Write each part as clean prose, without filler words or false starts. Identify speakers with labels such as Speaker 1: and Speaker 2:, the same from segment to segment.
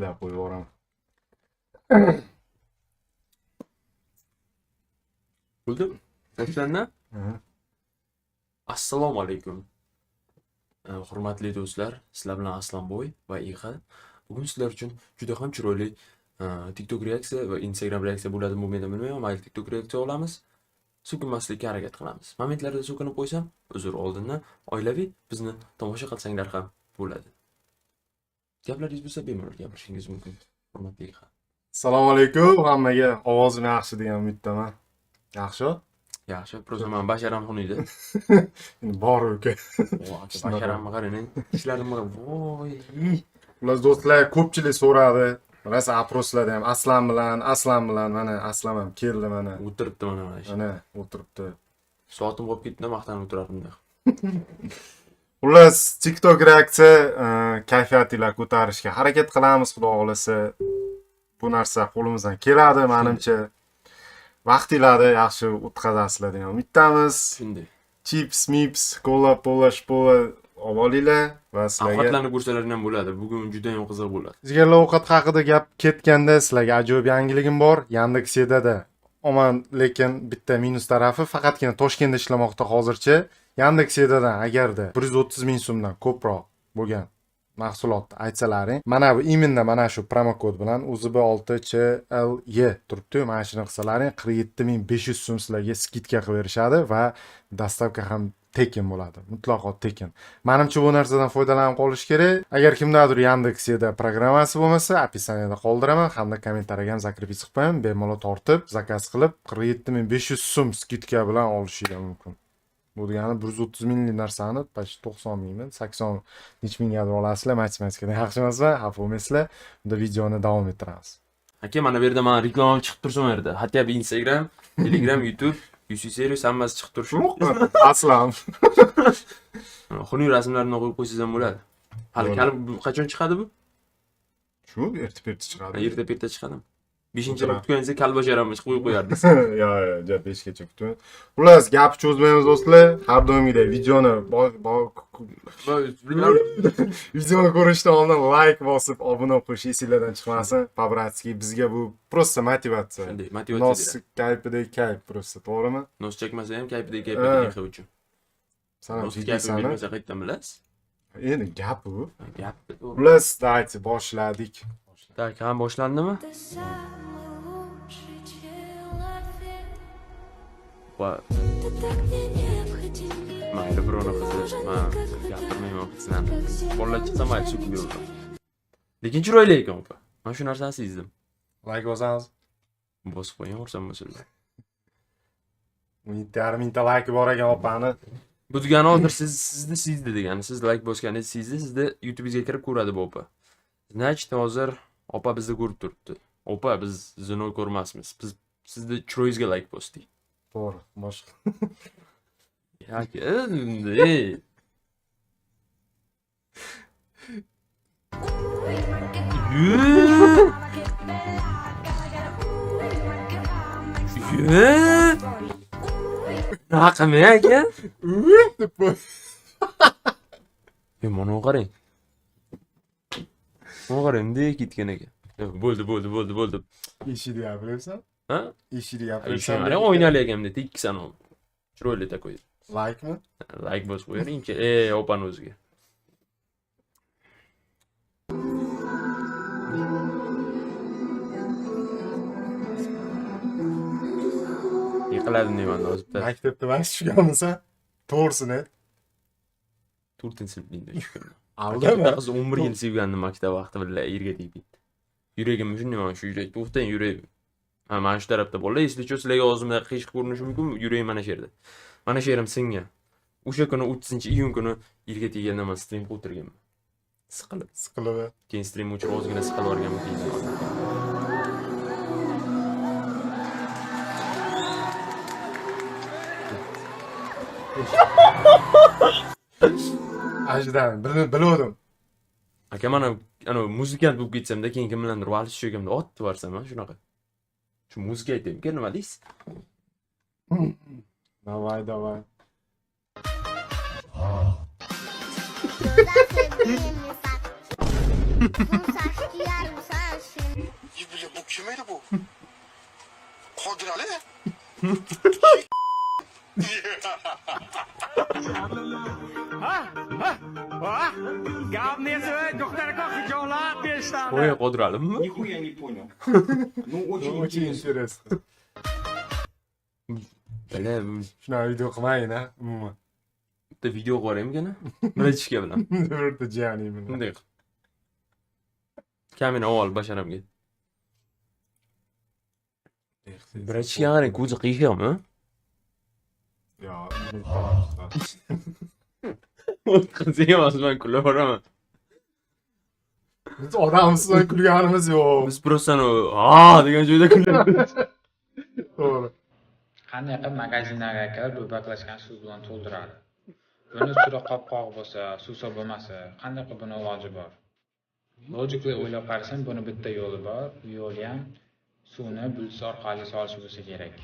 Speaker 1: Sizlar qo'yib yuboraman.
Speaker 2: Bo'ldi. Boshlandi.
Speaker 1: Aha.
Speaker 2: Assalomu alaykum. Hurmatli do'stlar, sizlar bilan Aslanboy va Ixa. Bugun sizlar uchun juda ham chiroyli TikTok reaksiya va Instagram reaksiya bo'ladimi, bo'lmaydimi bilmayman. Mayli, TikTok reaksiya olamiz. So'kinmaslikka harakat qilamiz. Momentlarda so'kinib qo'ysam, uzr oldindan. Oilaviy bizni tomosha qilsanglar ham bo'ladi. Gaplaringiz bo'lsa bemalol gapirishingiz mumkin. Hurmatli Ixa.
Speaker 1: Assalomu alaykum hammaga. Ovozim yaxshi degan umiddaman. Yaxshi?
Speaker 2: Yaxshi, просто man basharam xunukda.
Speaker 1: Endi bor uka.
Speaker 2: Basharamni qarang, tishlarimni qarang. Voy.
Speaker 1: Xullas do'stlar, ko'pchilik so'radi. Rosa опрос larda ham Aslan bilan, Aslan bilan mana Aslan ham keldi mana.
Speaker 2: O'tiribdi mana shu.
Speaker 1: Mana o'tiribdi.
Speaker 2: Soatim qolib ketdi, maqtanib o'tirardim.
Speaker 1: Xullas, TikTok reaksiya kayfiyatinglar ko'tarishga harakat qilamiz, xudo xohlasa. Bu narsa qo'limizdan keladi, menimcha. Vaqtinglarni yaxshi o'tkazasizlar degan umiddamiz.
Speaker 2: Shunday.
Speaker 1: Chips, mips, kola, pola, shpola olib olinglar va sizlarga
Speaker 2: Ovqatlarni ko'rsalaring ham bo'ladi. Bugun juda ham qiziq bo'ladi.
Speaker 1: Jigarlar, ovqat haqida gap ketganda sizlarga ajoyib yangiligim bor. Yandex Edada omon, lekin bitta minus tarafi faqatgina Toshkentda ishlamoqda hozircha. Yandex Edadan agarda 130 ming so'mdan ko'proq bo'lgan mahsulotni aytsalaring, mana bu именно mana shu promokod bilan UZB6CLY turibdi-yu, mana shuni qilsalaring 47 500 so'm sizlarga скидка qilib berishadi va доставка ham tekin bo'ladi. Mutlaqo tekin. Menimcha bu narsadan foydalanib qolish kerak. Agar kimdadir Yandex Eda programmasi bo'lmasa, описание da qoldiraman hamda kommentariyaga ham закрепить qilib qo'yaman. Bemalol tortib, заказ qilib 47 500 so'm скидка bilan olishingiz mumkin. Bu degani 130 minglik narsani почти 90 mingmi, 80 necha minggadir olasizlar. Matematikadan yaxshi emasman, xafa bo'lmaysizlar. Unda videoni davom ettiramiz.
Speaker 2: Aka, mana bu yerda mana reklama chiqib tursin bu yerda. Хотя бы Instagram, Telegram, YouTube, UC Series hammasi chiqib turishi.
Speaker 1: Aslan.
Speaker 2: Xunuk rasmlarini qo'yib qo'ysangiz ham bo'ladi. Hali
Speaker 1: Bo'ladi.
Speaker 2: kali bu qachon chiqadi bu?
Speaker 1: Shu erta-perta chiqadi.
Speaker 2: Erta perta chiqadimi? 5-yil
Speaker 1: O'tiradi.
Speaker 2: kutganingizda kalbasharamni qo'yib qo'yardingiz.
Speaker 1: Yo, yo, ja 5 gacha kuting. Xullas, gap cho'zmaymiz do'stlar. Har doimgidek videoni videoni ko'rishdan oldin like bosib, obuna qo'yish esinglardan chiqmasin. По-братски bizga bu просто motivatsiya.
Speaker 2: Shunday, motivatsiya
Speaker 1: Nos
Speaker 2: beradi.
Speaker 1: kayfidek kayf просто, to'g'rimi?
Speaker 2: Nos chekmasa ham kayfidek
Speaker 1: Ha.
Speaker 2: kayfidek Ixa uchun.
Speaker 1: San ham
Speaker 2: Nos kayfini
Speaker 1: jiddiysanmi?
Speaker 2: bermasa qayerdan bilasiz?
Speaker 1: Endi gap u.
Speaker 2: Gap.
Speaker 1: Xullas, давайте boshladik.
Speaker 2: Так, ham boshlandimi?
Speaker 3: Ты самый лучший человек.
Speaker 2: Va
Speaker 3: Ты так мне необходим.
Speaker 2: mayli, birovni qizi, man gapirmayman qizlarni. Bolalar chiqsa mayli, so'kib yuraman. Lekin chiroyli ekan opa. Men shu narsani sezdim.
Speaker 1: Like bosamiz.
Speaker 2: Bosib qo'ying, xursand bo'lsinlar.
Speaker 1: 17,5 mingta like bor ekan opani.
Speaker 2: Bu degani hozir siz sizni sezdi degani. Siz like bosganingiz sezdi, sizni YouTube'ingizga kirib ko'radi bu opa. Значит, hozir opa bizni ko'rib turibdi. Opa, biz zino ko'rmasmiz. Biz sizni chiroyingizga like bosdik.
Speaker 1: To'g'ri, boshqa.
Speaker 2: Aka, ey. Yuu! Yuu! Nima qilmay aka?
Speaker 1: Deb qo'y.
Speaker 2: Yo, mana buni qarang. Mana qarang, bunday ketgan ekan. Yo, bo'ldi, bo'ldi, bo'ldi, bo'ldi.
Speaker 1: Eshikni gapiryapsan?
Speaker 2: Ha?
Speaker 1: Eshikni
Speaker 2: Eshik
Speaker 1: gapiryapsan.
Speaker 2: qarang, oynali ekan bunday tekkisan u. Chiroyli такой.
Speaker 1: Like mi?
Speaker 2: Like bosib qo'ying, ey, opani o'ziga. Yiqiladim deyman hozir bitta.
Speaker 1: Maktabda emas tushganmisan? To'g'risini ayt.
Speaker 2: 4-sinfda tushganman.
Speaker 1: Aldama.
Speaker 2: Bitta qiz 11 yil sevgandim maktab vaqti bilan yerga tegib ketdi. Yuragim shunday mana shu yurak to'xtang yurak. Ha, mana shu tarafda bolalar, если что sizlarga og'zimda qiyshiq ko'rinishi mumkin, yuragim mana shu yerda. Mana shu yerim singan. O'sha kuni 30-iyun kuni yerga teganda man stream qilib o'tirganman. Siqilib.
Speaker 1: Siqilib.
Speaker 2: Keyin stream o'chirib ozgina siqilib yuborganman keyin.
Speaker 1: Ajdan, biluvdim.
Speaker 2: Aka, mana ana muzikant bo'lib ketsamda keyin kim bilandir vals tushganimda otib yuborsam, ha, shunaqa. Shu muzika aytaymi, nima deysiz?
Speaker 1: Давай, давай.
Speaker 4: Qodirali?
Speaker 2: Qo'ya Qodiralimmi?
Speaker 5: Нихуя не понял. Ну, очень
Speaker 1: Очень
Speaker 5: интересно.
Speaker 1: интересно.
Speaker 2: Бля,
Speaker 1: Shunaqa video qilmang, a, umuman.
Speaker 2: Bitta video qilib yuboraymi? Birinchi bilan.
Speaker 1: Birta jiyaning bilan.
Speaker 2: Bunday qilib. Kamina olib basharamga. Birinchi qarang, ko'zi qiyshiqmi?
Speaker 1: Yo,
Speaker 2: O'tqizing emas, man kulib yuboraman.
Speaker 1: Biz odamsiz bilan kulganimiz yo'q.
Speaker 2: Biz просто ha degan joyda kulyapmiz.
Speaker 1: To'g'ri.
Speaker 6: Qanday qilib magazinlarga kirib, bu baklashkani suv bilan to'ldiradi? Buni ustida qopqoq bo'lsa, suvsa bo'lmasa, qanday qilib buni iloji bor? Logically o'ylab qarasam, buni bitta yo'li bor. U yo'li ham suvni Bluetooth orqali solish bo'lsa kerak.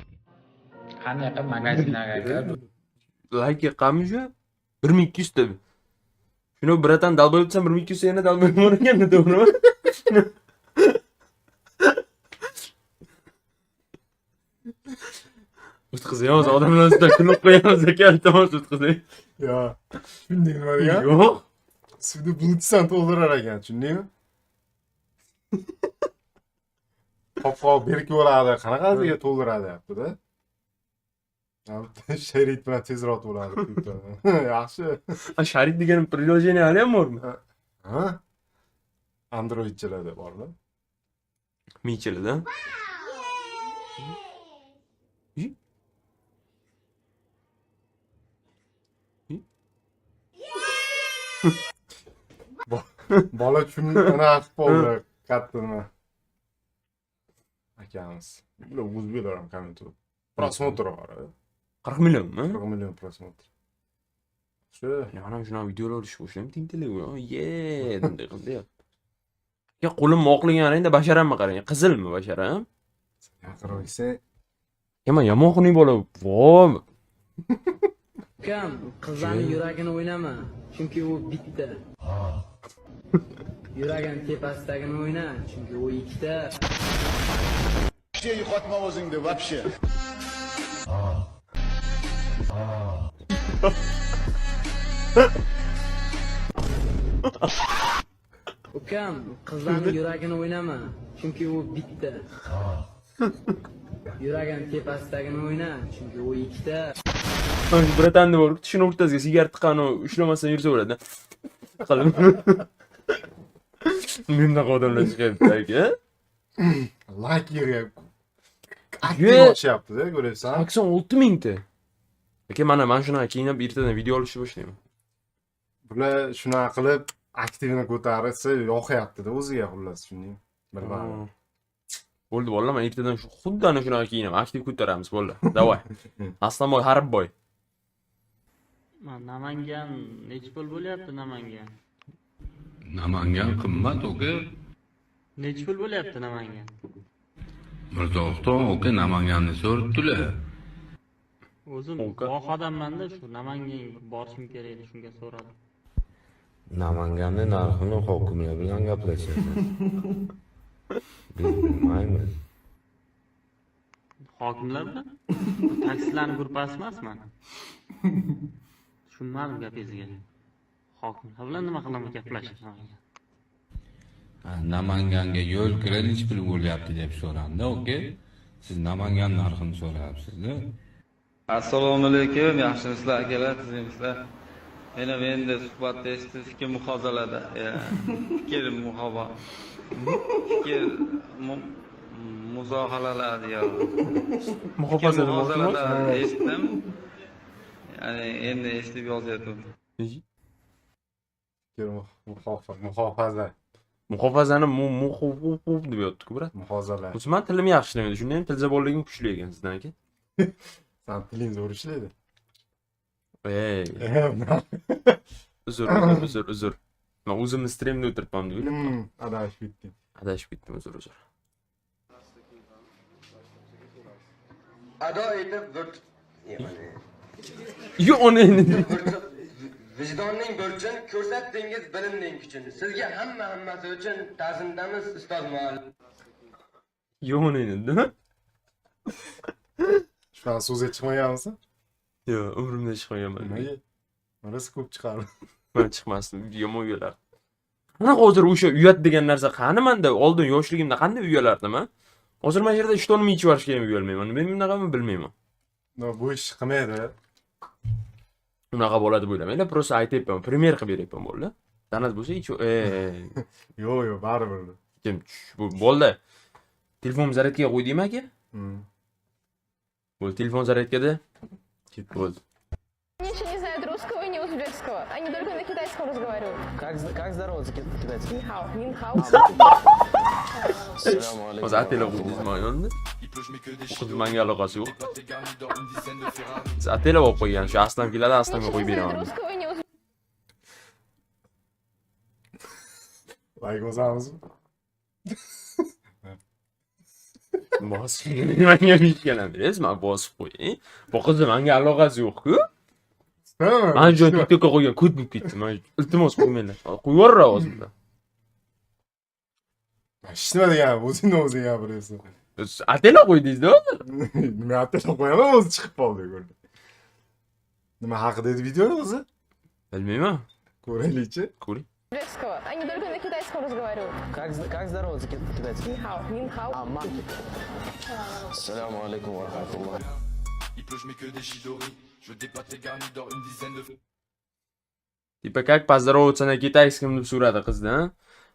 Speaker 6: Qanday qilib magazinlarga kirib
Speaker 2: Layk qancha? 1200 ta. Shuni братан долбоёб desam, 1200 ta yana долбоёб bor ekan, to'g'rimi? O'tkazaymiz, odamlar ustidan kulib qo'yamiz aka, iltimos, o'tkazing.
Speaker 1: Yo. Tushunding nima degan?
Speaker 2: Yo'q.
Speaker 1: Suvni Bluetoothdan to'ldirar ekan, tushundingmi? Qopqoq berk bo'ladi, qanaqasiga to'ldiradi deyapti-da. Sharit bilan tezroq to'ladi. Yaxshi.
Speaker 2: Ha, Sharit degan приложение hali ham bormi?
Speaker 1: Ha? Androidchilarda bormi?
Speaker 2: Michelida. Y? Y?
Speaker 1: Bola tushunib qilib qoldi. Katta nima. Akamiz. Bular o'zbeklar ham komment. Просмотр bor.
Speaker 2: 40 millionmi?
Speaker 1: 40 million просмотр. Shu.
Speaker 2: Mana shunaqa videolar olishni boshlaymi, tintilib. Ye, bunday qildi. Ya qo'lim oqligan endi basharamni qarang. Qizilmi basharam?
Speaker 1: Yaqinroq kelsa,
Speaker 2: Ya man yomon xunuk bola. Vo.
Speaker 7: Ukam, qizlarni yuragini o'ynama, chunki u bitta. Yuragini tepasidagini o'yna, chunki u ikkita.
Speaker 4: Вообще yo'qotma o'zingni, вообще.
Speaker 7: Ukam, qizlarni yuragini o'ynama, chunki u bitta. Yuragini tepasidagini o'yna, chunki u ikkita.
Speaker 2: Братан ni bor, tishini o'rtasiga sigaret tiqqani ushlamasdan yursa bo'ladi. Qilib. Bunaqa odamlar chiqyapti aka.
Speaker 1: Layk yig'yapti. Aktiv
Speaker 2: Ye.
Speaker 1: ochyapti-da, ko'ryapsan?
Speaker 2: 86 mingta. Aka, mana man shunaqa kiyinib ertadan video olishni boshlayman.
Speaker 1: Bular shunaqa qilib aktivini ko'tarilsa yoqyapti-da o'ziga, xullas, tushundingmi? Bilmadim.
Speaker 2: Bo'ldi bolalar, man ertadan shu xuddi ana shunaqa kiyinaman. Aktiv ko'taramiz, bo'ldi. Давай. Aslanboy, Haribboy.
Speaker 8: Namangan nechi pul bo'lyapti, Namangan?
Speaker 9: Namangan qimmat, aka.
Speaker 8: Nechi pul bo'lyapti Namangan?
Speaker 9: Mirzo aka Namanganni so'ribdilar.
Speaker 8: O'zim
Speaker 2: Aka.
Speaker 8: vohadamanda, shu Namanganga borishim kerak edi, shunga so'radim.
Speaker 10: Namanganni narxini hokimlar bilan gaplashasan. Biz bilmaymiz.
Speaker 8: Hokimlar bilan? Bu taksilarni gruppasi emasmi? Tushunmadim gapingizga. Hokimlar bilan nima qilaman gaplashib Namangan?
Speaker 9: Ha, Namanganga yo'l kira nechi pul bo'lyapti deb so'randi, aka. Siz Namangan narxini so'rayapsiz-da.
Speaker 11: Assalomu alaykum, yaxshimisizlar akalar, tuzukmisizlar? Mana endi suhbatda eshitdim, fikr muhozalada, fikr muhoba, fikr muzohalalar yo. Fikr
Speaker 2: Muhofaza
Speaker 11: muhozalada eshitdim. Ya'ni endi eshitib yozyaptim.
Speaker 1: Fikr muhofaza.
Speaker 2: Muhofazani mu mu hu hu hu deb yotdi-ku, брат.
Speaker 1: Muhozala.
Speaker 2: O'zi tilim yaxshi ishlamaydi. Shunda ham til zamonligim kuchli ekan sizdan, aka.
Speaker 1: San tiling zo'r ishlaydi.
Speaker 2: Ey, uzr, uzr, uzr, uzr. Men o'zimni streamda o'tiribman deb o'ylab
Speaker 1: Adashib ketding.
Speaker 2: Adashib ketdim, uzr, uzr.
Speaker 12: Ado etib
Speaker 2: Yo, onangni.
Speaker 12: Vijdonning burchin ko'rsatdingiz, bilimning kuchini. Sizga hamma hammasi uchun ta'zimdamiz, ustoz muallim.
Speaker 2: Yo, onangni, nima?
Speaker 1: Shunaqa so'zga chiqmaganmisan?
Speaker 2: Yo'q, umrimda chiqmaganman.
Speaker 1: Nimaga? Rosa ko'p chiqardi.
Speaker 2: Man chiqmasdim, yomon uyalardim. Qani hozir o'sha uyat degan narsa qani manda? Oldin yoshligimda qanday uyalardim, a? Hozir mana yerda ishtonimni yechib yuborishga ham uyalmayman. Men bunaqami bilmayman.
Speaker 1: No, bu ish qilmaydi.
Speaker 2: Unaqa bo'ladi deb o'ylamanglar, просто aytyapman, пример qilib beryapman bo'ldi. Donat bo'lsa hech
Speaker 1: Yo'q, yo'q, baribir.
Speaker 2: Kim bu bo'ldi. Telefon zaryadkaga qo'ydingmi aka? Bo'ldi, telefon zaryadkada.
Speaker 1: Ketdi.
Speaker 2: Bo'ldi.
Speaker 3: Они еще не знают русского и не узбекского. Они только на китайском разговаривают.
Speaker 7: Как здороваться китайский?
Speaker 3: Нихао, нинхао.
Speaker 2: Hozir atela qo'ydingiz mana yonida. Bu qiz menga aloqasi yo'q. Siz atela olib qo'ygan, shu Aslam keladi, Aslamga
Speaker 3: Они
Speaker 2: qo'yib
Speaker 3: еще не знают
Speaker 2: beraman.
Speaker 3: русского и не узбекского.
Speaker 1: Layk bosamiz.
Speaker 2: Bosib menga mishkalam berasiz, man bosib qo'ying. Bu qizni menga aloqasi yo'q-ku. Man joy TikTokka qo'ygan ko't bo'lib ketdi. Man iltimos qo'ymanglar. Qo'yib yuborar hozir.
Speaker 1: Hech nima degan, o'zingni o'zing gapiryapsan.
Speaker 2: Atela qo'ydingiz-da hozir.
Speaker 1: Nima atela qo'yaman, o'zi chiqib qoldi ko'rdi. Nima haqida edi video o'zi?
Speaker 2: Bilmayman.
Speaker 1: Ko'raylikchi.
Speaker 2: Ko'ring.
Speaker 3: Узбекского. Они только на китайском разговаривают.
Speaker 7: Как здороваться китайский?
Speaker 3: Нихао, нинхао.
Speaker 7: Assalomu alaykum va rahmatulloh.
Speaker 2: Типа как поздороваться на китайском deb so'radi qizdan.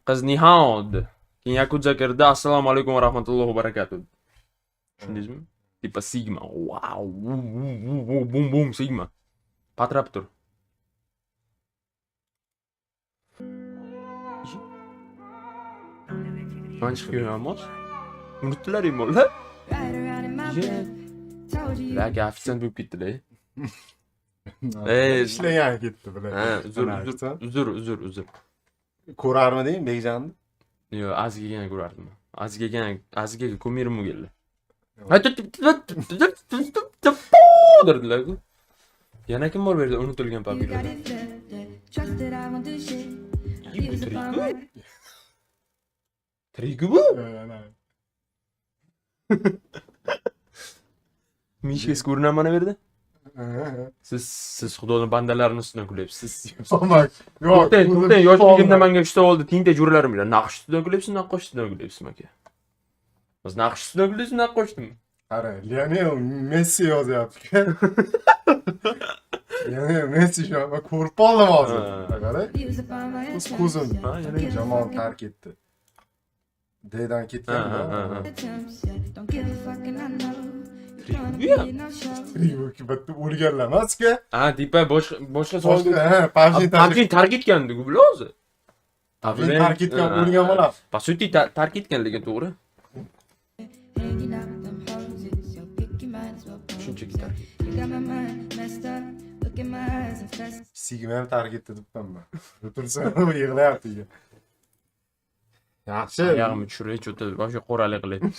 Speaker 2: Qiz ni hao dedi. Keyin Yakudza kirdi, assalomu alaykum va rahmatullohi va barakatuh. Tushundingizmi? Типа sigma. Wow, bum bum sigma. Patrab tur. Man chiqib kelganman hozir. Unutdilaring bolalar. Aka ofitsiant bo'lib ketdilar.
Speaker 1: Ishlagan ketdi bular.
Speaker 2: Ha, uzr, uzr, uzr, uzr, uzr.
Speaker 1: Ko'rarmiding Bekjanni?
Speaker 2: Yo'q, azgagina ko'rardim. Azgagina, azgaga ko'mirim keldi. Derdilar-ku. Yana kim bor bu yerda unutilgan PUBG'larda? Tirik-ku bu? Mishkasi ko'rinadi mana bu yerda. Siz Xudoning bandalarining ustidan kulyapsiz.
Speaker 1: Yo'q,
Speaker 2: To'xtang, to'xtang, yoshligimda menga shu savolni tinta jo'ralarim bilan naqsh ustidan kulyapsiz, naqqosh ustidan kulyapsiz aka. Biz naqsh ustidan kulyapsiz, naqqoshdimi?
Speaker 1: Qara, Lionel Messi yozyapti. Lionel Messi shu men ko'rib qoldim hozir. Qara. O'z ko'zim jamoani tark etdi. D'dan ketgan.
Speaker 2: Ha.
Speaker 1: Tirik bitta o'lganlar emas-ku.
Speaker 2: Ha, tipa boshqa savolga.
Speaker 1: Ha, PUBG
Speaker 2: tark etgandi-ku bular o'zi.
Speaker 1: PUBG tark etgan o'lgan bola.
Speaker 2: По сути tark etgan lekin to'g'ri. Shunchaki tark etdi.
Speaker 1: Sigma ham tark etdi debman men. O'tirsa yig'layapti. Yaxshi.
Speaker 2: Oyog'imni tushiray, cho'ta вообще qo'ralik qilyapti.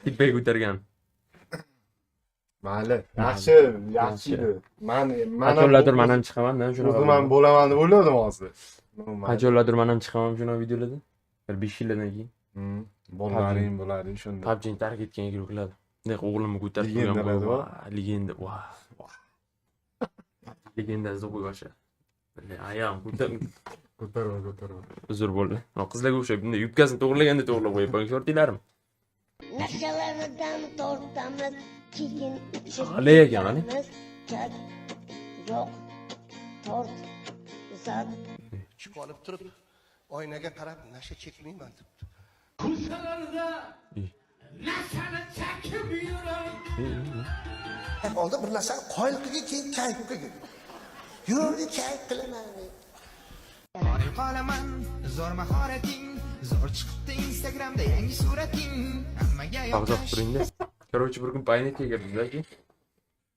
Speaker 2: Tepaga ko'targan.
Speaker 1: Mayli, yaxshi, yaxshi edi. Men
Speaker 2: qachonlardir men ham chiqaman, shunaqa.
Speaker 1: O'zim ham bo'laman deb o'yladim hozir.
Speaker 2: Qachonlardir men ham chiqaman shunaqa videolarda. Bir 5 yildan keyin.
Speaker 1: Bolalaring bo'ladi shunda.
Speaker 2: PUBG'ni tark etgan yigitlar. Bunday o'g'limni ko'tarib turgan legenda. Vah. Legendasini qo'yib o'sha. Ayam
Speaker 1: ko'tarma, ko'tarma.
Speaker 2: Uzr bo'ldi. Qizlarga o'xshab bunday yubkasini to'g'rilaganda to'g'rilab qo'yapman, shortlarim.
Speaker 3: Nashalardan tortamiz, keyin ichib.
Speaker 2: Hali ekan, hali.
Speaker 3: Yo'q. Tort. Uzat.
Speaker 4: Chiqib olib turib, oynaga qarab nasha chekmayman debdi.
Speaker 13: Ko'chalarda nashani chekib yurib.
Speaker 4: Oldin bir narsani qoyil qilgin, keyin kayf qilgin. Yurdi kayf qilaman.
Speaker 13: Qolaman, zo'r mahorating, zo'r chiqibdi Instagramda yangi surating. Hammaga
Speaker 2: yoqish. Turingda. Короче, bir kun Paynetga kirdim-da.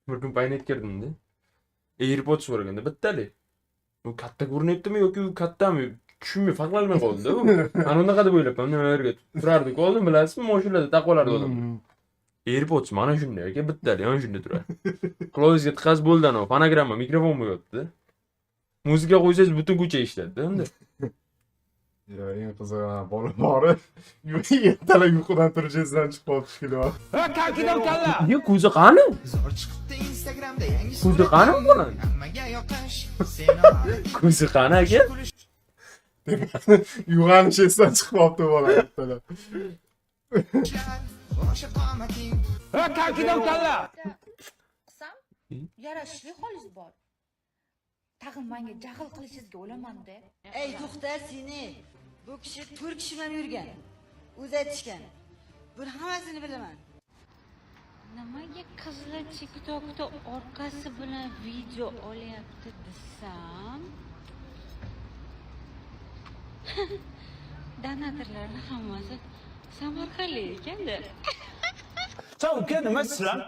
Speaker 2: Bir kun Paynet kirdim-da. AirPods so'raganda bittalik. U katta ko'rinyaptimi yoki u kattami? Tushunmay, farqlanmay qoldim-da u. Ana unaqa deb o'ylabman, nima yerga turardik oldin bilasizmi, mashinalarda taqib olardi odam. AirPods mana shunday aka, bittalik, mana shunday turadi. Qulog'ingizga tiqasiz bo'ldi ana, fonogramma, mikrofon bo'lyapti. Muzika qo'ysangiz butun ko'cha eshitadi-da unda.
Speaker 1: Yo, eng qizig'i bola bori ertalab uyqudan turish esidan chiqib qolibdi shekilli.
Speaker 7: Kalkidan kalla.
Speaker 2: Yo, ko'zi qani?
Speaker 13: Zo'r chiqibdi Instagramda yangi
Speaker 2: Ko'zi qani bolani?
Speaker 13: Hammaga yoqish sen
Speaker 2: Ko'zi qani aka?
Speaker 1: Uyg'onish esidan chiqib qolibdi bola ertalab.
Speaker 13: O'sha qomating.
Speaker 7: Kalkidan kalla.
Speaker 3: Qilsam, yarashishli holingiz bor. Tag'in menga jahl qilishingizga o'laman-da.
Speaker 7: Ey to'xta seni. Bu kishi 4 kishi bilan yurgan. O'zi aytishgan. Buni hammasini bilaman.
Speaker 3: Nimaga qizlar TikTokda orqasi bilan video olyapti desam, donatorlarning hammasi samarqandlik ekanda.
Speaker 5: Uka nima sizlar?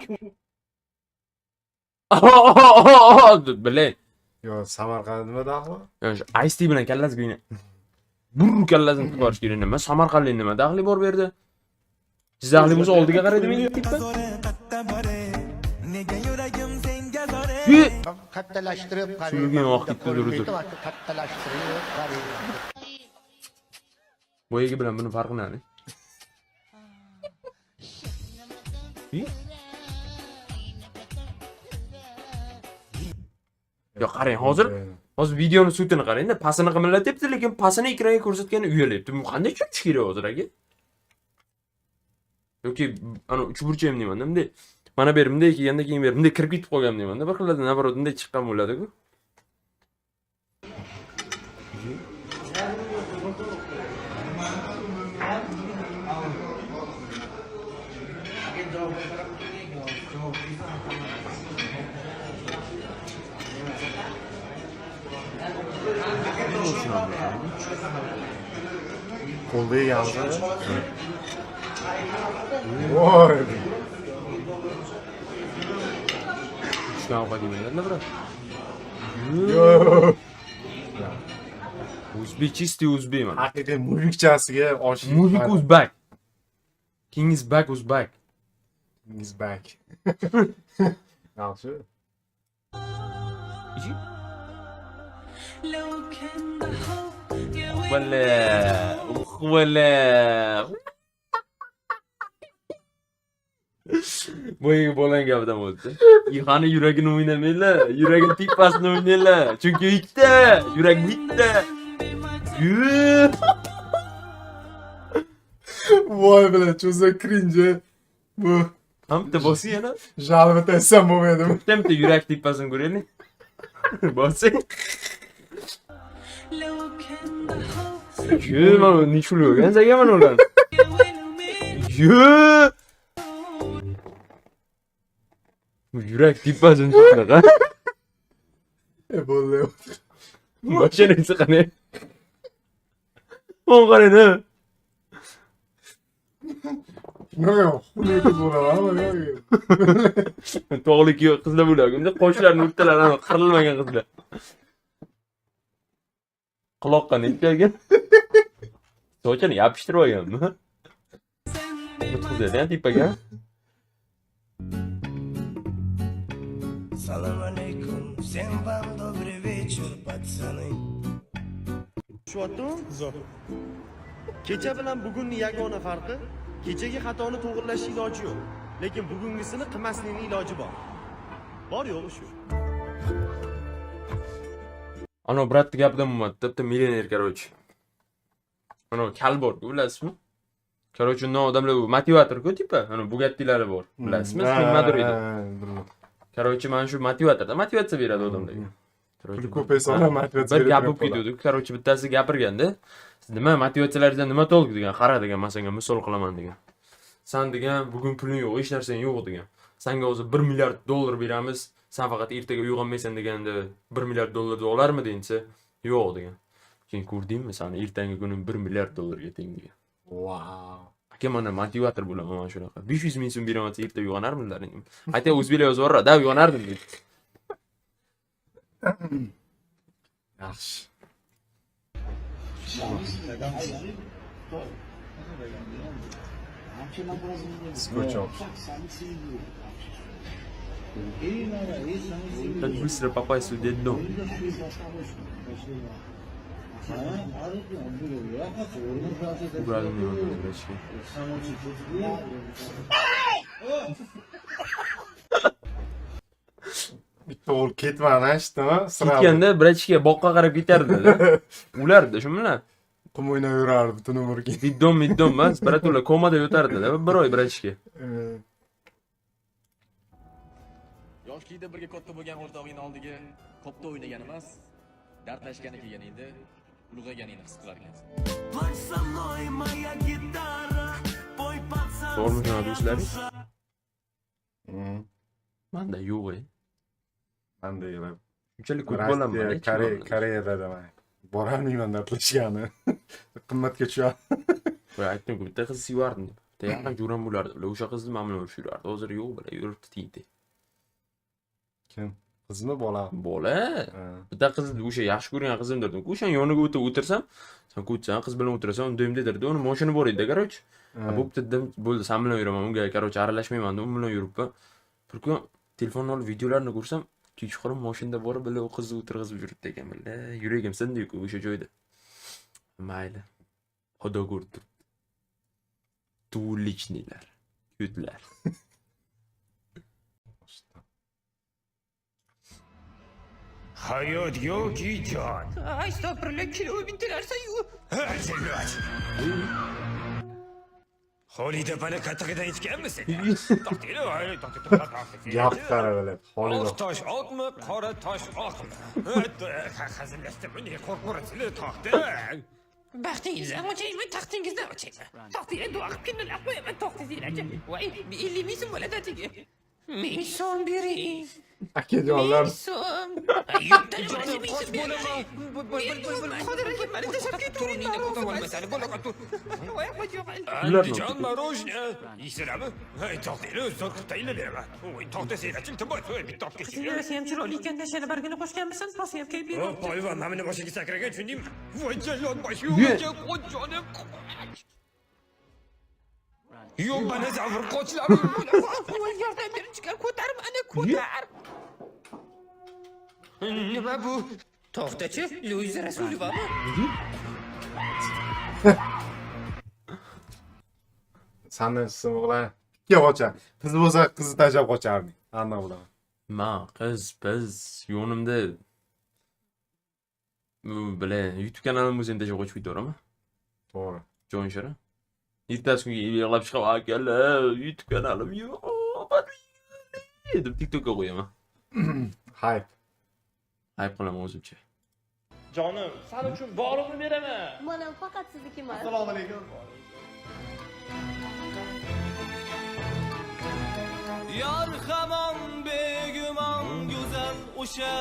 Speaker 2: Bilay.
Speaker 1: Yo, Samarqand nima daxli?
Speaker 2: Yo, shu Ice tea bilan kallasiga uyna. Burr kallasini tiqib yuborish kerak nima? Samarqandlik nima daxli bor bu yerda? Jizzaxlik bo'lsa oldiga qaraydimi tepa? Shu
Speaker 4: Kattalashtirib
Speaker 2: Suvga oq ketdi durdi.
Speaker 4: Kattalashtirib qarang.
Speaker 2: Boyagi bilan buni farqi nima? Yo, qarang, hozir videoni sutini qarang-da, pastini qimillatyapti, lekin pastini ekranga ko'rsatgani uyalyapti. Bu qanday tushunish kerak hozir aka? Yoki ana uchburchak ham deyman-da, bunday mana bu bunday kelganda keyin bu bunday kirib ketib qolgan deyman-da, bir xillarda naborot bunday chiqqan bo'ladi-ku.
Speaker 1: Qo'lda yeganmiz. Voy.
Speaker 2: Tushgan ovqat yemaydilar, brat.
Speaker 1: Yo'q.
Speaker 2: O'zbek, чистый o'zbek mana.
Speaker 1: Haqiqiy mujikchasiga osh.
Speaker 2: Mujik o'zbek. King is back o'zbek.
Speaker 1: King is back. Yaxshi.
Speaker 2: Wala, wala. Boyagi bolang gapidan bo'ldi. Ixani yuragini o'ynamanglar, yuragini tepasini o'ynanglar. Chunki ikkita, yurak bitta.
Speaker 1: Voy bilan, cho'za cringe. Bu
Speaker 2: ham bitta bosing yana.
Speaker 1: Jalbit aytsam bo'lmaydimi?
Speaker 2: Bitta yurak tepasini ko'raylik. Bosing. Yo, mana necha pul bo'lgan senga mana ular. Yo! Yurak tepasini shunaqa.
Speaker 1: Bo'ldi.
Speaker 2: Boshini qani? O'n qarang, ha.
Speaker 1: Nima xunuk bo'laman,
Speaker 2: Tog'lik qizlar bo'ladi. Unda qoshlarini o'rtalari qirilmagan qizlar. Quloqqa necha olgan? Sochini yopishtirib olganmi? Bitqizadi tepaga.
Speaker 4: Salom alaykum, всем вам добрый вечер, пацаны.
Speaker 12: Tushunyaptimi? Zo'r. Kecha bilan bugunning yagona farqi, kechagi xatoni to'g'irlash iloji yo'q, lekin bugungisini qilmaslikning iloji bor. Bor yo'g'i shu.
Speaker 2: Ana bratni gapidan bo'lmadi, bitta millioner, короче. Ana kal bor-ku, bilasizmi? Короче, undan odamlar motivator-ku, tipa, ana Bugattilari bor, bilasizmi? Nimadir edi. Короче, mana shu motivatorda motivatsiya beradi odamlarga.
Speaker 1: Pul ko'paysa odam motivatsiya
Speaker 2: Bir
Speaker 1: beradi.
Speaker 2: gap bo'lib ketuvdi. Короче, bittasi gapirganda, siz nima motivatsiyalaringizdan nima to'ldi degan, qara degan, men senga misol qilaman degan. San degan, bugun puling yo'q, hech narsang yo'q degan. Senga o'zi 1 milliard dollar beramiz, sen faqat ertaga uyg'onmaysan deganda 1 milliard dollarni olarmiding desa, yo'q degan. Keyin ko'rdingmi, seni ertangi kuning 1 milliard dollarga teng degan.
Speaker 1: Wow.
Speaker 2: Aka, mana motivator bo'laman mana shunaqa. 500 ming so'm beraman desa erta uyg'onarmidilaring? Ayta o'zbeklar yozib yuboradi, da uyg'onardim deydi.
Speaker 1: Yaxshi. Скотч.
Speaker 2: Как быстро попасть в детдом. Uradim deyman братишка.
Speaker 1: Bitta o'g'il ketmadi, eshitdimi?
Speaker 2: Ketganda братишка boqqa qarab ketardi. Ulardi shu bilan.
Speaker 1: Qum o'ynab yurardi butun umrga.
Speaker 2: Diddom middom emas, brat ular komada yotardi bir oy братишка.
Speaker 14: Yoshlikda birga katta bo'lgan o'rtog'ingni oldiga kopta o'ynagan emas, dardlashgani kelganingda ulg'ayganingni his qilar ekansan.
Speaker 2: To'g'rimi shunaqa do'stlaring? Manda yo'q.
Speaker 1: Manda yo'q.
Speaker 2: Shunchalik ko'p bo'laman.
Speaker 1: Koreyada demak. Borolmayman dardlashgani. Qimmatga tushadi.
Speaker 2: Voy aytdim-ku, bitta qiz sevardim deb. Bitta yaqin jo'ram bo'lardi. Ular o'sha qizni men bilan urishib yurardi. Hozir yo'q, bular yuribdi tiydi.
Speaker 1: Kim? Qizmi, bola?
Speaker 2: Bola. Bitta qizni o'sha yaxshi ko'rgan qizim derdim-ku, o'shani yoniga o'tib o'tirsam, sen ko'tsan, qiz bilan o'tirasan, unda endi derdi. Uni mashina bor edi, короче. Bo'pti dedim, bo'ldi, sen bilan yuraman, unga короче aralashmayman deb, u bilan yuribman. Bir kun telefonni olib videolarni ko'rsam, kechqurun mashinada borib, bila u qizni o'tirg'izib yuribdi ekan, bila. Yuragim sindi-ku o'sha joyda. Mayli. Xudo ko'rib turibdi. Двуличныйlar, ko'tlar.
Speaker 5: Hayot yo'q jon.
Speaker 13: Ay, astag'firullah, kilo bittilarsan-yu.
Speaker 5: Xolida bani qatig'idan ichganmisan?
Speaker 1: Gap qaralar. Xolida.
Speaker 5: Oq tosh oqmi, qora tosh oqmi? Hazillashdim, ne qo'rqurasizlar toqda.
Speaker 13: Baxtingizdan ochaymi, taxtingizdan ochaymi? Taxtingga duo qilib kunlar qo'yaman to'xtatinglarchi. Voy, 50 ming so'm bo'ladi atiga. 1000 so'm bering.
Speaker 1: Akajonlar.
Speaker 13: 1000 so'm.
Speaker 5: Jonim qoch bo'laman. Andijon marojna. Yeysizlarmi? To'xtanglar, zo'r qilib tayinlab beraman. Voy, to'xtasanglarchi, iltimos, bitta olib ketinglar.
Speaker 13: Qizning ham chiroyli ekan, tashani bargini qo'shganmisan, rosa ham kayf berdi.
Speaker 5: Polvon mana boshiga sakragan, tushundingmi? Voy, jallod boshi, qo'y jonim. Yo'q, mana zavr qochlar.
Speaker 13: Voy, yordam bering, jigar, ko'tar mani, ko'tar. Nima bu? To'xtachi, Luiza Rasulevami?
Speaker 1: Sandan chiqsin o'g'lan. Ikki qochar. Qiz bo'lsa qizni tashlab qochardi. Aniq bilaman.
Speaker 2: Ma qiz, biz yo'nimda bu bilan YouTube kanalim bo'lsa ham tashlab qochib ketaveraman.
Speaker 1: To'g'ri.
Speaker 2: Jon shira. Ertasi kunga yig'lab chiqib, akalar, YouTube kanalim yo'q, deb TikTokka qo'yaman.
Speaker 1: Hayp.
Speaker 2: Hayp qilaman o'zimcha.
Speaker 8: Jonim, sen uchun borimni beraman.
Speaker 3: Mana faqat sizniki emas.
Speaker 12: Assalomu alaykum.
Speaker 14: Yor hamon begumon go'zal o'sha,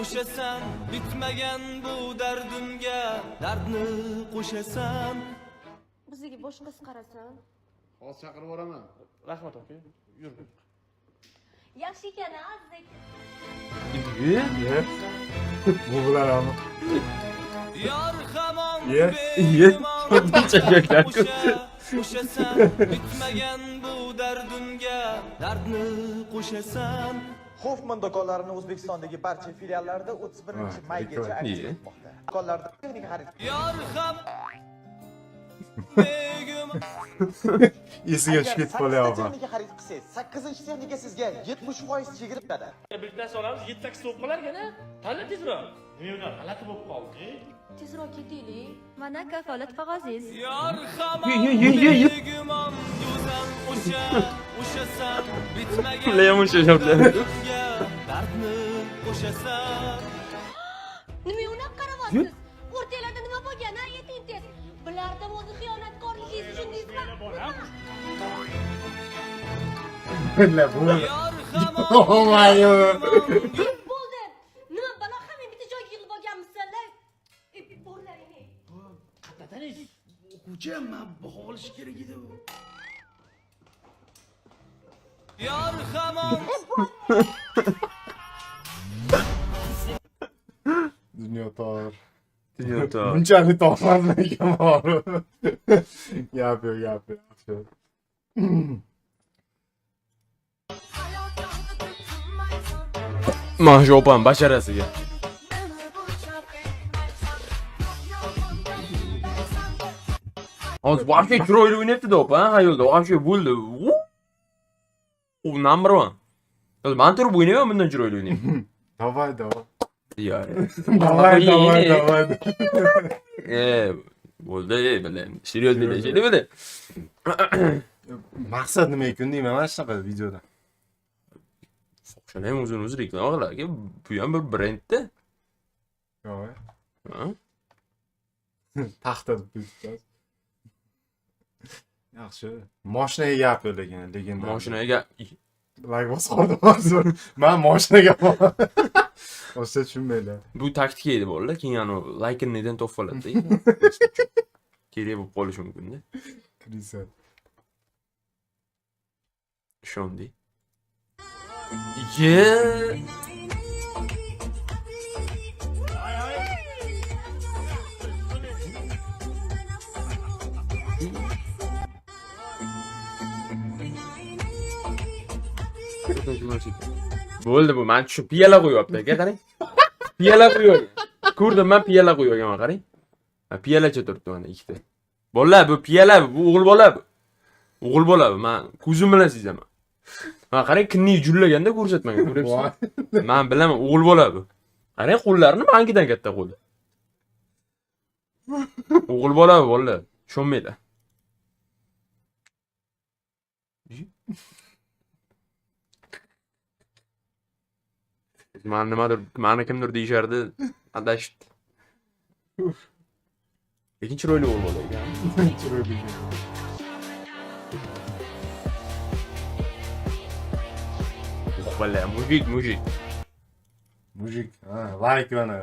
Speaker 14: o'shasan, bitmagan bu dardimga dardni qo'shasan.
Speaker 3: Bizga boshqa qiz qarasan.
Speaker 12: Hozir chaqirib boraman.
Speaker 8: Rahmat aka, yur.
Speaker 3: Yaxshi ekan, aziz.
Speaker 1: Ye. Bu bilan ham.
Speaker 14: Yor hamon
Speaker 1: Ye.
Speaker 2: Ye.
Speaker 14: begumon o'shasan, bitmagan bu dardimga dardni qo'shasan.
Speaker 13: Hoffman do'konlarini O'zbekistondagi barcha filiallarida 31-maygacha aksiya etmoqda. Do'konlarda texnik xarid.
Speaker 14: Yor ham begumon
Speaker 1: Esiga tushib ketib qolyapman.
Speaker 13: Texnika xarid qilsangiz, 8-texnika sizga 70% chegiriladi.
Speaker 8: Bittasi olamiz, 7-8 bo'lib qolar ekan-a. Tanla tezroq. Nima unaqa g'alati bo'lib qoldi?
Speaker 3: Tezroq ketaylik. Mana kafolat qog'ozingiz.
Speaker 14: Yor hamon begumon go'zal o'sha, o'shasan, bitmagan
Speaker 2: Ular ham o'sha gaplar.
Speaker 14: dardni qo'shasan.
Speaker 3: Nima unaqa qarayapsiz? O'rtanglarda nima bo'lgan, ha? Yeting tez. Bilardim o'zi xiyonatkorligingizni tushundingizmi?
Speaker 1: Nima bu? Oh my god.
Speaker 3: Bo'ldi. Nima balo hamma bitta joyga yig'ilib olganmisizlar? Borlaring.
Speaker 8: Qayerdan o'quvchi man baho olishi kerak edi u.
Speaker 14: Yor hamon
Speaker 1: Dunyo tor.
Speaker 2: Dunyo tor.
Speaker 1: Bunchalik tormasmi ekan bor. Gap yo'q, gap yo'q.
Speaker 2: Mana shu opam basharasiga. Hozir вообще chiroyli o'ynayapti-da opa, hayolda. Вообще bo'ldi. U number 1. Hozir men turib o'ynayman, bundan chiroyli o'ynayman.
Speaker 1: Давай, давай.
Speaker 2: Ya.
Speaker 1: Давай, давай, давай.
Speaker 2: Bo'ldi, bilan. Серьезно, deydi.
Speaker 1: Maqsad nima ekan deyman mana shunaqa videoda.
Speaker 2: Fohishani ham o'zini o'zi reklama qiladi aka. Bu ham bir brendda.
Speaker 1: Yo'q.
Speaker 2: Ha?
Speaker 1: Taxta deb qo'yibdi. Yaxshi. Mashinaga gap yo'q lekin, legenda.
Speaker 2: Mashinaga
Speaker 1: like bosib qoldim hozir. Men mashinaga boshqa tushunmaylar.
Speaker 2: Bu taktika edi bolalar, keyin anu laykini nedan topib oladi-da. Kerak bo'lib qolishi mumkin-da.
Speaker 1: Krisa.
Speaker 2: Ishondi. Ye. Bo'ldi bu, men tushib piyola qo'yapti aka, qarang. Piyola qo'ygan. Ko'rdim men piyola qo'ygan, qarang. Ha, piyolacha turibdi mana ikkita. Bolalar, bu piyola, bu o'g'il bola bu. O'g'il bola bu, men ko'zim bilan sezaman. Ha, qarang, kinni jullaganda ko'rsatmagan, ko'ryapsizmi? Men bilaman, o'g'il bola bu. Qarang, qo'llarini mankidan katta qo'li. O'g'il bola bu, bolalar, ishonmanglar. Mani nimadir, mani kimdir deyishardi, adashibdi. Lekin chiroyli o'g'il bola ekan.
Speaker 1: Chiroyli.
Speaker 2: Bala, mujik, mujik.
Speaker 1: Mujik, ha, like mana.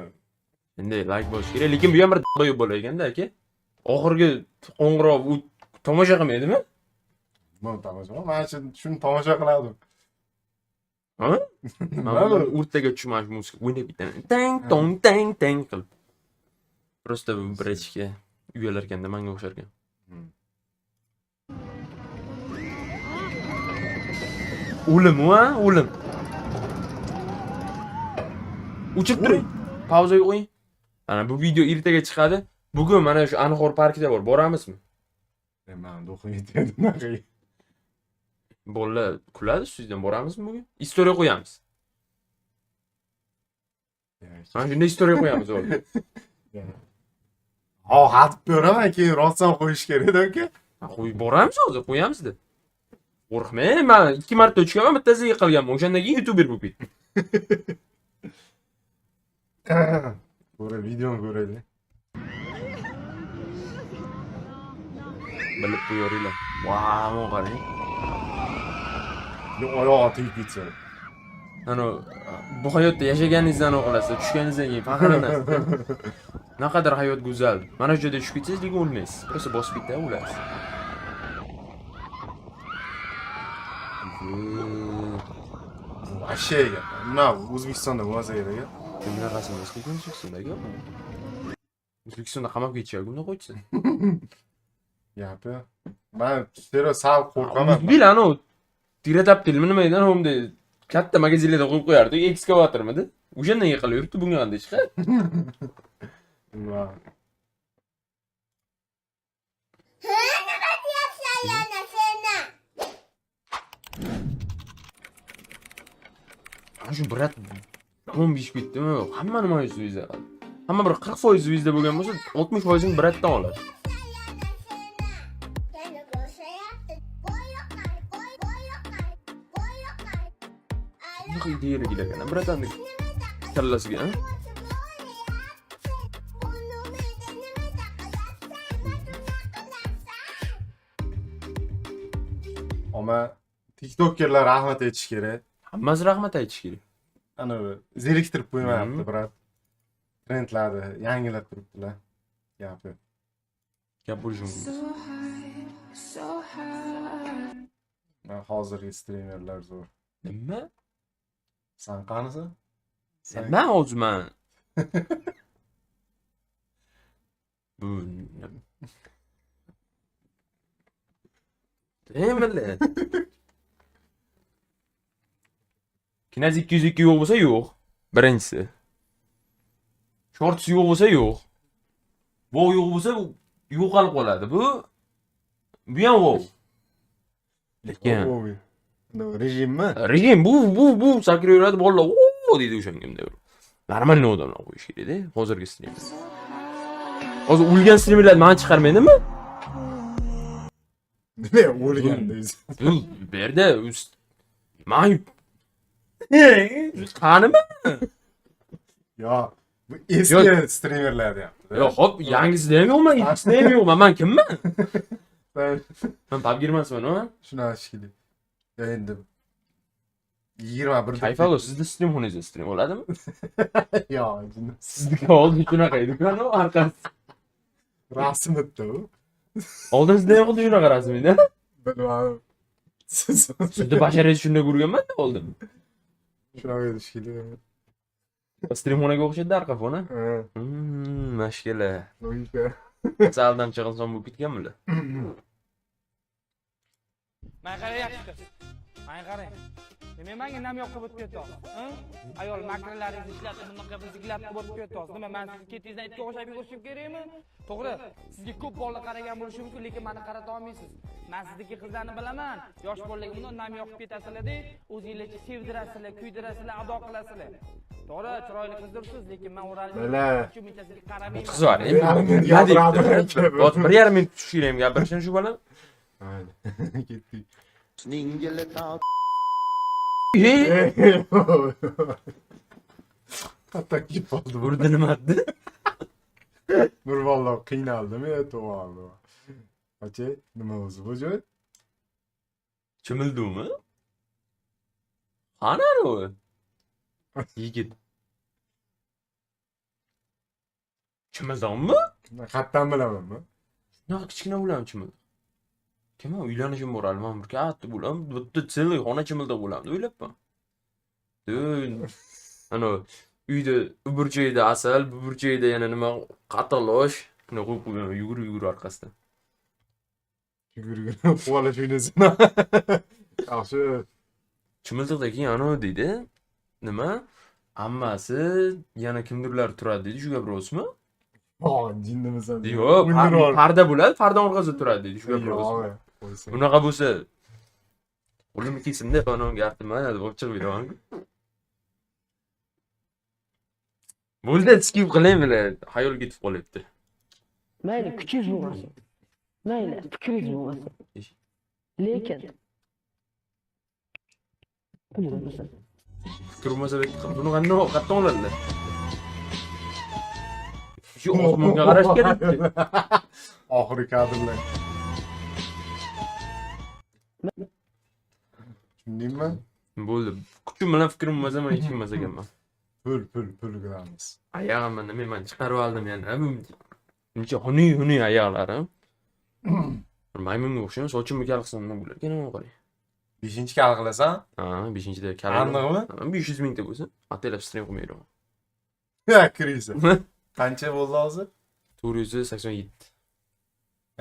Speaker 2: Endi like bo'lish kerak, lekin bu ham bir do'y bola ekanda aka. Oxirgi qo'ng'iroq u tomosha qilmaydimi?
Speaker 1: Nima tomosha? Mana shuni tomosha qiladi.
Speaker 2: Ha? Mana bu o'rtaga tushmash musiqa o'ynab ketadi. Tang tong tang tang qilib. Просто bu brechka uyalar ekanda menga o'xshar ekan. O'lim, ha, o'lim. O'chirib turing. Pauzaga qo'ying. Mana bu video ertaga chiqadi. Bugun mana shu Anhor parkida bor. Boramizmi?
Speaker 1: Men do'xim yetadi bunaqa.
Speaker 2: Bolalar kuladi sizdan, boramizmi bugun? Istoriya qo'yamiz. Mana shunday istoriya qo'yamiz o'g'lim.
Speaker 1: Ha, xatib beraman, keyin rostdan qo'yish kerak-da aka.
Speaker 2: Qo'yib boramiz hozir, qo'yamiz-da. Qo'rqmang, men 2 marta uchganman, bittasiga yiqilganman. O'shandan keyin YouTuber bo'lib ketdim.
Speaker 1: Ko'ra videoni ko'raylik.
Speaker 2: Bilib qo'yaringlar. Vau, qarang.
Speaker 1: Oyog'i tegib ketsa.
Speaker 2: Ana bu hayotda yashaganingizdan o'qilasiz, tushganingizdan keyin faxrlanasiz. Naqadar hayot go'zal. Mana shu joyda tushib ketsangiz, lekin o'lmaysiz. Просто bosib ketadi, o'lasiz.
Speaker 1: Вообще gap. Nima O'zbekistonda bo'lmasa kerak a?
Speaker 2: Bunaqasi emas, lekin O'zbekistonda gap. O'zbekistonda qamab ketishadi, buni qo'ysa.
Speaker 1: Gapi. Men sero sal qo'rqaman.
Speaker 2: Bil anu tiratab tilmi nima edi, bunday katta magazinlarda qo'yib qo'yardi, ekskavatormidi? O'shandan yiqilib yuribdi, bunga qanday chiqadi?
Speaker 1: Nima?
Speaker 3: Nima deyapsan yana seni?
Speaker 2: Ana shu brat 15 ketdimi? Hamma nima yuzda. Hamma bir 40% yuzda bo'lgan bo'lsa, 60%ni bratdan oladi. Bunaqa ideyalar kelar ekan, bratanni kallasiga, ha?
Speaker 1: Ammo TikTokerlar rahmat aytish kerak.
Speaker 2: Hammasi rahmat aytish kerak.
Speaker 1: Ana zeriktirib qo'ymayapti, brat. Trendlarni yangilab turibdilar. Gapi.
Speaker 2: Gap bo'lishi mumkin.
Speaker 1: Men hozirgi streamerlar zo'r.
Speaker 2: Nima?
Speaker 1: Sen qanisan?
Speaker 2: Nima hozir men? Bu nima? Kinaz 202 yo'q bo'lsa yo'q. Birinchisi. Shorts yo'q bo'lsa yo'q. Bu yo'q bo'lsa yo'qolib qoladi. Bu Bu ham wow. Lekin
Speaker 1: rejimmi?
Speaker 2: Rejim bu sakrayveradi, bolalar o deydi o'shanga bunday. Normalniy odamlar qo'yish kerak-da hozirgi streamer. Hozir o'lgan streamerlar meni chiqarmaydimi?
Speaker 1: Nima o'lgan deysiz?
Speaker 2: Bu yerda men qanimi?
Speaker 1: Yo, bu eski streamerlar deyapti.
Speaker 2: Yo'q, hop, yangisida ham yo'qman, eskisida ham yo'qman. Men kimman? Men PUBG emasman, ha?
Speaker 1: Shunaqa shekilli. Endi 21
Speaker 2: Kayfalo, sizni stream xonangizda stream oladimi?
Speaker 1: Yo'q,
Speaker 2: sizniki oldin shunaqa edi-ku, orqasi.
Speaker 1: Rasm edi u.
Speaker 2: Oldin sizda ham xuddi shunaqa rasm edi.
Speaker 1: Bilmadim.
Speaker 2: Sizni basharangizni shunday ko'rganman-da oldin.
Speaker 1: Shunaqa edi shekilli.
Speaker 2: Stream xonaga o'xshaydi arqa foni. Mashkala.
Speaker 1: Logika.
Speaker 2: Aldamchi inson bo'lib ketgan bular.
Speaker 13: Men qarang yaxshi qiz. Men qarang. Nima menga nam yoqib o'tib ketyapsiz? Ayol makralaringizni ishlatib, bunaqa biziklab qilib o'tib ketyapsiz. Nima men sizni ketingizdan itga o'xshab yugurishim kerakmi? To'g'ri, sizga ko'p bolalar qaragan bo'lishi mumkin, lekin meni qarata olmaysiz. Men sizniki qizlarni bilaman. Yosh bolalarga bundan nam yoqib ketasizlar-da, o'zingizlarcha sevdirasizlar, kuydirasizlar, ado qilasizlar. To'g'ri, chiroyli qizdirsiz, lekin men o'ralib shu mintasiga qaramayman.
Speaker 2: Qiz bor, endi 1,5 minut tushib kelaymi gapirishini shu bolam?
Speaker 1: Mayli, ketdik. Qattiq kelib qoldi.
Speaker 2: Burda nima dedi?
Speaker 1: Nurvallo qiynaldimi? To'g'ri. Acha, nima o'zi bu joy?
Speaker 2: Chimildimi? Qani u? Yigit. Chimildonmi?
Speaker 1: Qayerdan bilamanmi?
Speaker 2: Shunaqa kichkina bo'ladimi chimildiq? Kim uylanishim bor, man bir katta bo'lam, bitta целый xona chimildiq bo'lamdi o'ylabman. Ana uyda u burchakda asal, bu burchakda yana nima qatiqlosh, shuni qo'yib qo'yaman, yugurib orqasidan.
Speaker 1: Yugurib quvalash o'ynasin. Yaxshi.
Speaker 2: Chimildiqdan keyin ana deydi, nima? Ammasi yana kimdirlar turadi deydi, shu gap rostmi?
Speaker 1: Jinnimisan?
Speaker 2: Yo'q, parda bo'ladi, parda orqasida turadi deydi, shu gap rostmi? Unaqa bo'lsa qo'limni kesimda onamga artman deb olib chiqib beraman. Bo'ldi, skip qilaymi, xayol ketib qolyapti.
Speaker 13: Mayli, kuchingiz bo'lmasin. Mayli, fikringiz bo'lmasin. Lekin pul bo'lmasa.
Speaker 2: Fikr bo'lmasa buni qanday qayerdan oladilar? Shu osmonga qarash kerak.
Speaker 1: Oxirgi kadrlar. Tushundingmi?
Speaker 2: Bo'ldi. Kuchim bilan fikrim bo'lmasa men hech kim emas ekanman.
Speaker 1: Pul qilamiz.
Speaker 2: Oyog'imni nima men chiqarib oldim yana. Buncha xunuk oyoqlarim. Bir maymunga o'xshayman, sochimni kal qilsam nima bo'lar ekan, nima qarang.
Speaker 1: 5-chi kal qilasan?
Speaker 2: Ha, 5-chida kal.
Speaker 1: Aniqmi?
Speaker 2: 500 mingta bo'lsa, ataylab stream qilmayman.
Speaker 1: Ya, kiriysan. Qancha bo'ldi hozir?
Speaker 2: 487.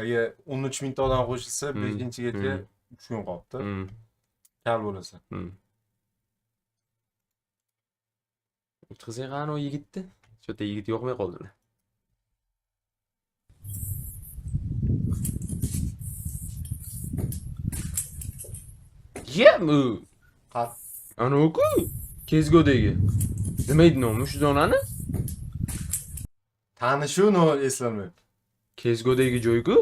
Speaker 1: Agar 13 mingta odam qo'shilsa, 5-chigacha 3 kun qolibdi. Kal bo'lasan.
Speaker 2: O'tkazay qani u yigitni? Shu yerda yigit yo'qmay qoldilar. Ye, bu ana u-ku Kezgodagi. Nima edi nomi shu zonani?
Speaker 1: Tanishuv no eslolmayapti.
Speaker 2: Kezgodagi joy-ku.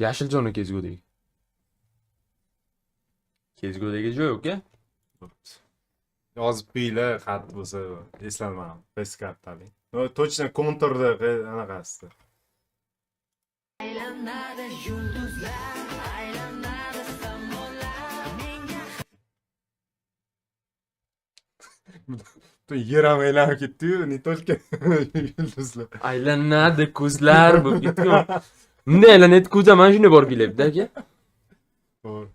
Speaker 2: Yashil zona Kezgodagi. Kezgodagi joy, okey?
Speaker 1: Yozib qo'yinglar, xat bo'lsa eslolmadim. Qaysi kartalik. No, точно konturda anaqasi.
Speaker 13: Aylanadi yulduzlar, aylanadi samolar. Menga
Speaker 1: Butun yer ham aylanib ketdi-yu, не только yulduzlar.
Speaker 2: Aylanadi ko'zlar bo'lib ketdi-yu. Bunday aylanadi ko'z ham mana shunday borib kelyapti aka.
Speaker 1: To'g'ri.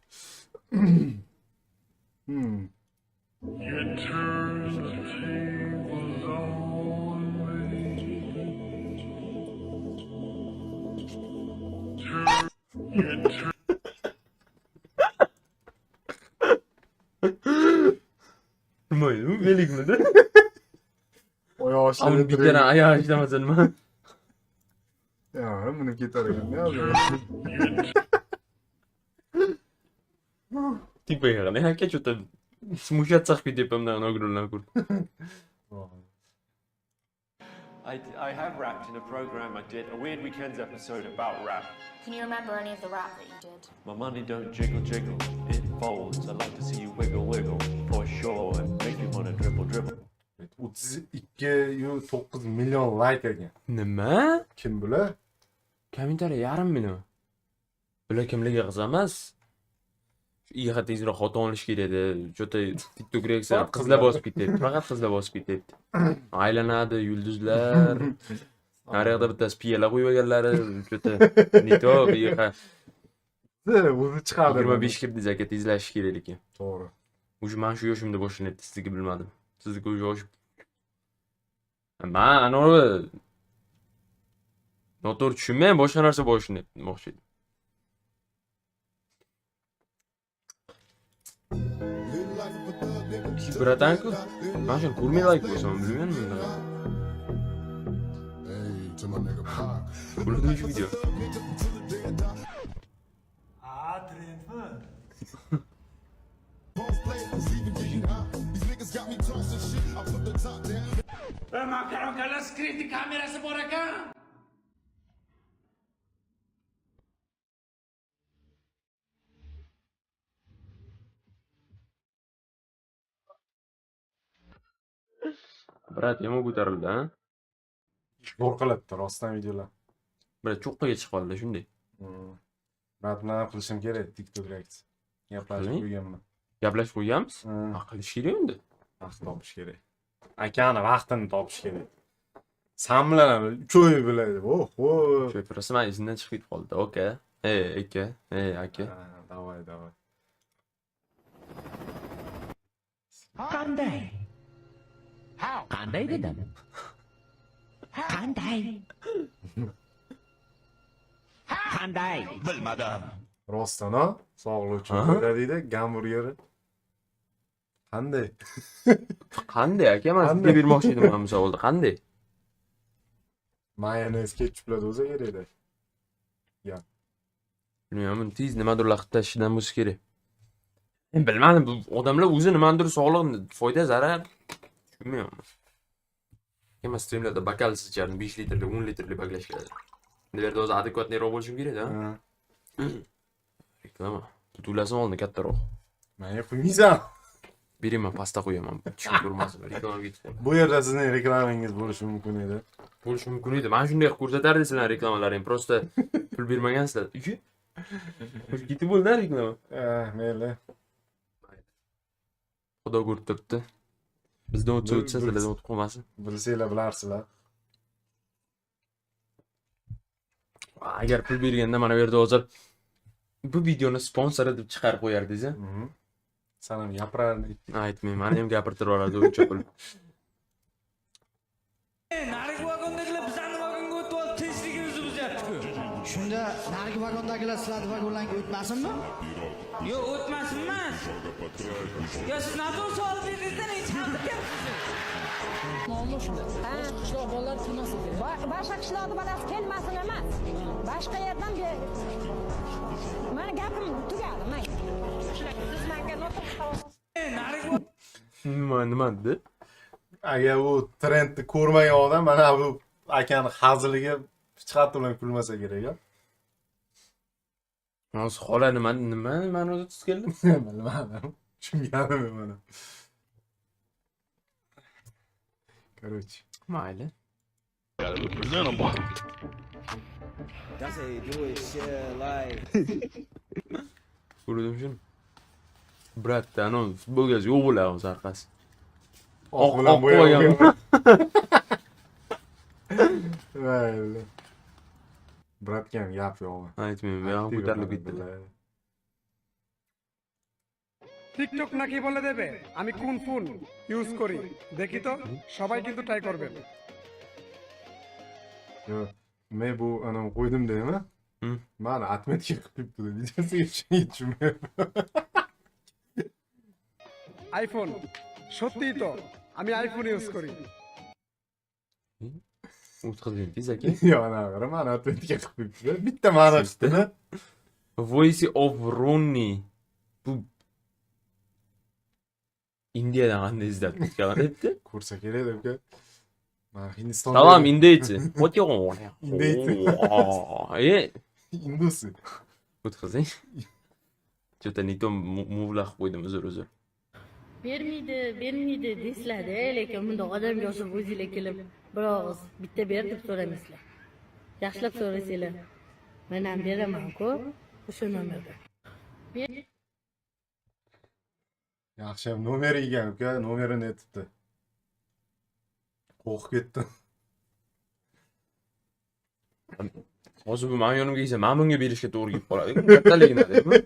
Speaker 2: Nima edi bu? Velikmidi?
Speaker 1: Oyoq
Speaker 2: Bittani oyog'i ishlamasa nima?
Speaker 1: Ya, buni ketar ekan.
Speaker 2: Tepaga qarang, aka, что-то смущаться qilib ketyapman nogironlarni ko'rib.
Speaker 15: I have rapped in a program I did, a Weird Weekends episode about rap.
Speaker 16: Can you remember any of the rap that you did?
Speaker 15: My money don't jiggle jiggle, it folds. I like to see you wiggle wiggle, for sure, and make you wanna dribble dribble.
Speaker 1: 32.9 million like ekan.
Speaker 2: Nima?
Speaker 1: Kim bular?
Speaker 2: Kommentariy 0.5 million. Bular kimligi qiziq emas. Ixa tezroq xotin olish kerak edi. Cho'ta TikTok reaksiya qizlar bosib ketyapti. Faqat qizlar bosib ketyapti. Aylanadi yulduzlar. Nariyoqda bittasi piyola qo'yib olganlari, cho'ta nito ixa.
Speaker 1: O'zi chiqadi.
Speaker 2: 25 kirdi aka, tezlashish kerak lekin.
Speaker 1: To'g'ri.
Speaker 2: O'sha men shu yoshimda boshlanyapti, sizniki bilmadim. Sizniki o'sha yosh. Men anavi noto'g'ri tushunmang, boshqa narsa boshlanyapti demoqchi edim. Bratanku, men shuni ko'rmay like qo'ysam, bilmayman bunaqa. Bo'ladi shu video.
Speaker 8: Ha, trendmi? Makaron skripti kamerasi bor ekan.
Speaker 2: Brat, yomon ko'tarildi, ha?
Speaker 1: Zo'r qilibdi rostdan videolar.
Speaker 2: Brat cho'qqiga chiqib qoldi shunday.
Speaker 1: Brat bilan ham qilishim kerak TikTok reaksiya. Gaplashib qo'yganman.
Speaker 2: Gaplashib qo'yganmiz? Ha, qilish kerak endi.
Speaker 1: Vaqt topish kerak. Akani vaqtini topish kerak. San bilan ham uchovi biladi. Oho.
Speaker 2: Shu prosta men izimdan chiqib ketib qoldi. Oka. Ey, aka, ey, aka.
Speaker 1: Davay, davay.
Speaker 17: Qanday? Qanday dedim? Qanday? Qanday?
Speaker 5: Bilmadim.
Speaker 1: Rostdan ha? Sog'liq uchun foyda deydi, gamburgeri. Qanday?
Speaker 2: Qanday aka? Men sizga bermoqchi edim mana bu savolni. Qanday?
Speaker 1: Mayonez, ketchuplar o'zi kerakda. Ya.
Speaker 2: Bilmayman, tez nimadirlar qilib tashishidan bo'lsa kerak. Men bilmadim, bu odamlar o'zi nimanidir sog'lig'ini foyda zarar tushunmayapman. Nima streamlarda bakalsiz ichardim, 5 litrli, 10 litrli baklashkalar. Bu yerda o'zi adekvatniroq bo'lishim kerak-da. Reklama. Tutulasin oldin kattaroq.
Speaker 1: Menga qo'ymaysan.
Speaker 2: Beraman, pasta qo'yaman. Tushib ko'rmasin, reklama ketib qoladi.
Speaker 1: Bu yerda sizning reklamangiz bo'lishi mumkin edi.
Speaker 2: Bo'lishi mumkin edi. Men shunday qilib ko'rsatardim sizlarning reklamalaringni. Prosta pul bermagansizlar. Ketib bo'ldi reklama.
Speaker 1: Mayli.
Speaker 2: Xudo ko'rib turibdi. Bizdan o'tsa o'tsa, sizlardan o'tib qolmasin.
Speaker 1: Bilsanglar bilarsizlar.
Speaker 2: Agar pul berganda mana bu yerda hozir bu videoni sponsori deb chiqarib qo'yardingiz a?
Speaker 1: San ham gapirarding.
Speaker 2: Aytmayman, meni ham gapirtirib yuboradi uncha pul.
Speaker 13: Narigi vagondagilar bizani vagonga o'tib olib tinchligimizni buzyapti-ku.
Speaker 18: Shunda narigi vagondagilar sizlarni vagonlarga o'tmasinmi?
Speaker 13: Yo'q, o'tmasin emas. Yo, siz noto'g'ri savol berdingizda, hech ham ketyapsiz.
Speaker 19: Muammo shunda. Boshqa qishloq bolalari kelmasin kerak. Boshqa qishloqni bolasi kelmasin emas. Boshqa yerdan mana gapim tugadi, mayli. Siz menga noto'g'ri savol.
Speaker 2: Nima dedi?
Speaker 1: Agar u trendni ko'rmagan odam mana bu akani haziliga hech qattiq bilan kulmasa kerak-a.
Speaker 2: Hozir xola nima ma'noda tus keldi?
Speaker 1: Bilmadim. Tushunganim mana. Короче,
Speaker 2: mayli. Ko'rdim shuni. Brat, ano futbolgasi yo'q bo'ladi o'zi orqasi.
Speaker 1: Oq bilan bo'yagan. Mayli. Bratga ham gap yo'qmi?
Speaker 2: Aytmayman, bu ham ko'tarilib ketdi.
Speaker 20: TikTok নাকি বলে দেবে আমি কোন phone use করি, দেখি তো সবাই কিন্তু ট্রাই করবেন।
Speaker 1: Men bu ana qo'ydim deymi? Mana отметка qilib turibdi videosiga tushunmayapman.
Speaker 20: IPhone, সত্যিই তো আমি আইফোন ইউজ করি।
Speaker 2: O'tkazing aka.
Speaker 1: Yo'q, anaqa mani ответga qilib qo'yibdi. Bitta ma'no chiqdi.
Speaker 2: Voice of Ronnie. Bu Indiyadan qanday izlab ketgan debdi.
Speaker 1: Ko'rsa kerak uka. Mana Hindistonda.
Speaker 2: Salom, индейцы. Вот
Speaker 1: Индейцы.
Speaker 2: E,
Speaker 1: Индусы.
Speaker 2: O'tkazing. Что-то не то muvla qilib qo'ydim, uzr, uzr.
Speaker 3: Bermaydi, bermaydi deysizlarda, lekin bundoq odamga o'xshab o'zinglar kelib bir og'iz bitta ber deb so'ramaysizlar. Yaxshilab so'rasanglar, men ham beraman-ku o'sha nomerda.
Speaker 1: Yaxshi ham nomeri ekan uka, nomerini aytibdi. Qo'rqib ketdim.
Speaker 2: Hozir bu mani yonimga kelsa, men bunga berishga to'g'ri kelib qoladi. Kattaligini deymi?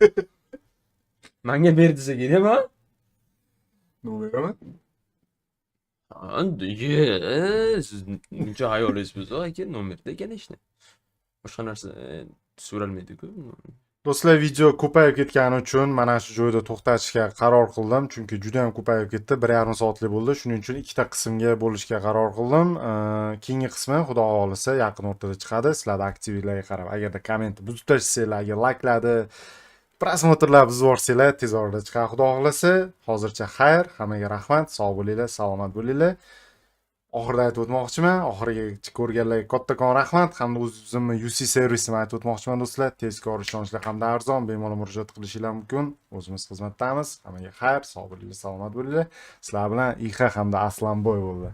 Speaker 2: Menga ber desa kerakmi?
Speaker 1: Nomerimi?
Speaker 2: Ye, siz buncha hayolingiz bo'lsa, aka, nomerda ekan ishni. Boshqa narsa so'ralmaydi-ku.
Speaker 1: Do'stlar, video ko'payib ketgani uchun mana shu joyda to'xtatishga qaror qildim, chunki juda ham ko'payib ketdi, 1,5 soatlik bo'ldi. Shuning uchun ikkita qismga bo'lishga qaror qildim. Keyingi qismi Xudo xohlasa yaqin o'rtada chiqadi. Sizlarda aktivliklarga qarab, agarda kommentni buzib tashlasanglar, agar layklarni, просмотр lar buzib yuborsanglar, tez orada chiqadi Xudo xohlasa. Hozircha xayr, hammaga rahmat, sog' bo'linglar, salomat bo'linglar. Oxirida aytib o'tmoqchiman, oxirigacha ko'rganlarga kattakon rahmat hamda o'zimni UC servisimni aytib o'tmoqchiman do'stlar. Tezkor, ishonchli hamda arzon, bemalol murojaat qilishinglar mumkin. O'zimiz xizmatdamiz. Hammaga xayr, sog' bo'linglar, salomat bo'linglar. Sizlar bilan IX hamda Aslanboy bo'ldi.